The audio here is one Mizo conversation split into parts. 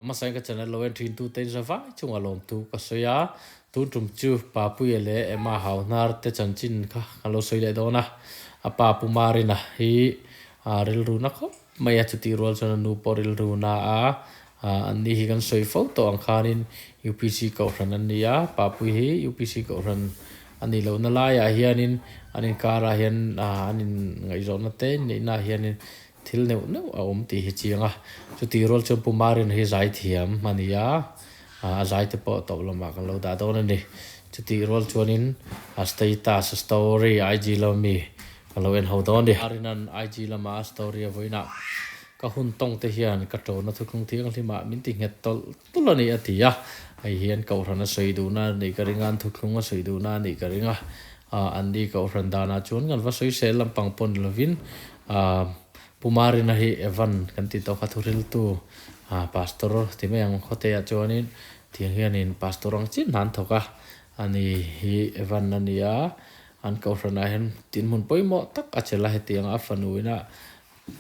Hmasain ka channel lo en thin tute in zavai chungah lawmthu ka sawi a, tun tum chu Papuia leh Emma Hauhnar te chanchin kha kan lo sawi leh dawn a, a pa Pu Marina hi rilru na khawp mai a, chutih rual chuan a nu pawh rilru na a, an ni hi kan sawi fo tawh ang khanin UPC kohhran an ni a, Papui hi UPC kohhran a nih lohna laiah hianin an inkarah hian an inngaihzawnna te neihnaah hianin Thil neuh neuh a awm tih hi chiang a, chuti rual chuan Pu Marin hi zai thiam a ni a, a zai te pawh tawp lamah kan lo dah dawn a ni. Chutih rual chuanin a status, a story, IG lama mi ka lo en ho dawn a ni. Marina'n IG lama a story a vawiinah ka hun tawng te hian ka tawna thuthlung thianghlimah min ti nghet tawlh tawlh a ni a ti a, hei hian kohhran a sawi duhna a nih ka ring a, an thuthlung a sawi duhna a nih ka ring a, Anni kohhran danah chuan kan va sawisel lampang pawh ni lovin Pu Marina hi Evan kan tih tawh kha thuhriltu Pastor ti mai ang khawteah chuanin tiang hianin Pastor ang chin hna an thawk a, ani hi Evan a ni a, an kohhranah hian dinhmun pawimawh tak a chelh a, hetianga a fanu ina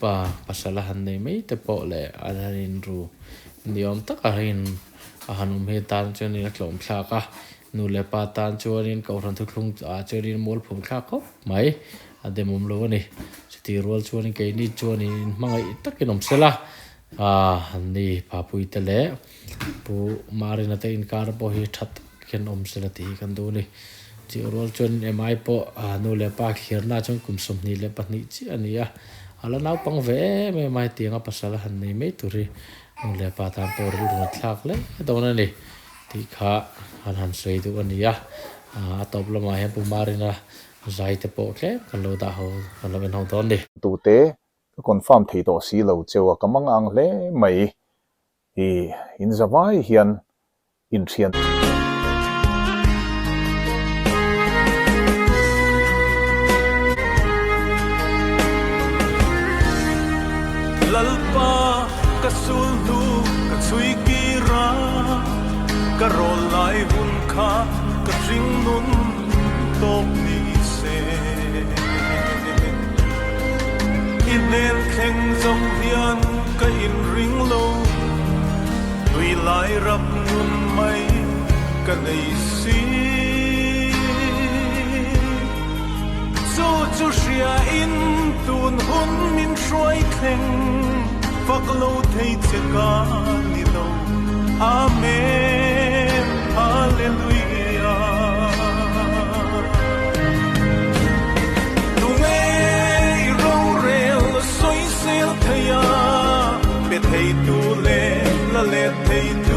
pa pasal a han nei mai te pawh leh an han inru ni awm taka in a han awm hi tan chuanin a tlawm thlak a, nu leh pa tan chuanin kohhran thuthlung ah chuanin mual phum thlak khawp mai a demawm lo a ni. Chutih rual chuanin keini chuanin hmangaih takin awm sela ah ni Papui te leh Pu Marina te inkar pawh hi tha tak hian awm sela tih hi kan duh a ni. Chih rual chuan MI pawh nu leh pa khirna chuan kum 22 chiah a ni a, a la naupang ve em em a, hetianga pasal a han nei mai tur hi nu leh pa tan pawh rilru a thlak hle dawn a ni tih kha an han sawi duh a ni a. A tawp lamah hian Pu Marina zai te pawh tlem kan lo dah ho, kan lo en ho dawn a ni. Tute ka confirm thei tawh si lo cheu a, ka mang ang hle mai. I in zavai hian inthian. Lalpa ka sul hnu ka chhui kir a, ka rawl lai hun kha ka hring nun tawp ni se. I hmel thleng zo hian ka inring lo, Nui lai rap nun mai ka nei si. Chu chu hria in tun hun min hruai thleng, Fak lo thei che ka ni lo. Amen Hallelujah. Tunge i rorel sawisel thei a, pe theitu leh la let theitu.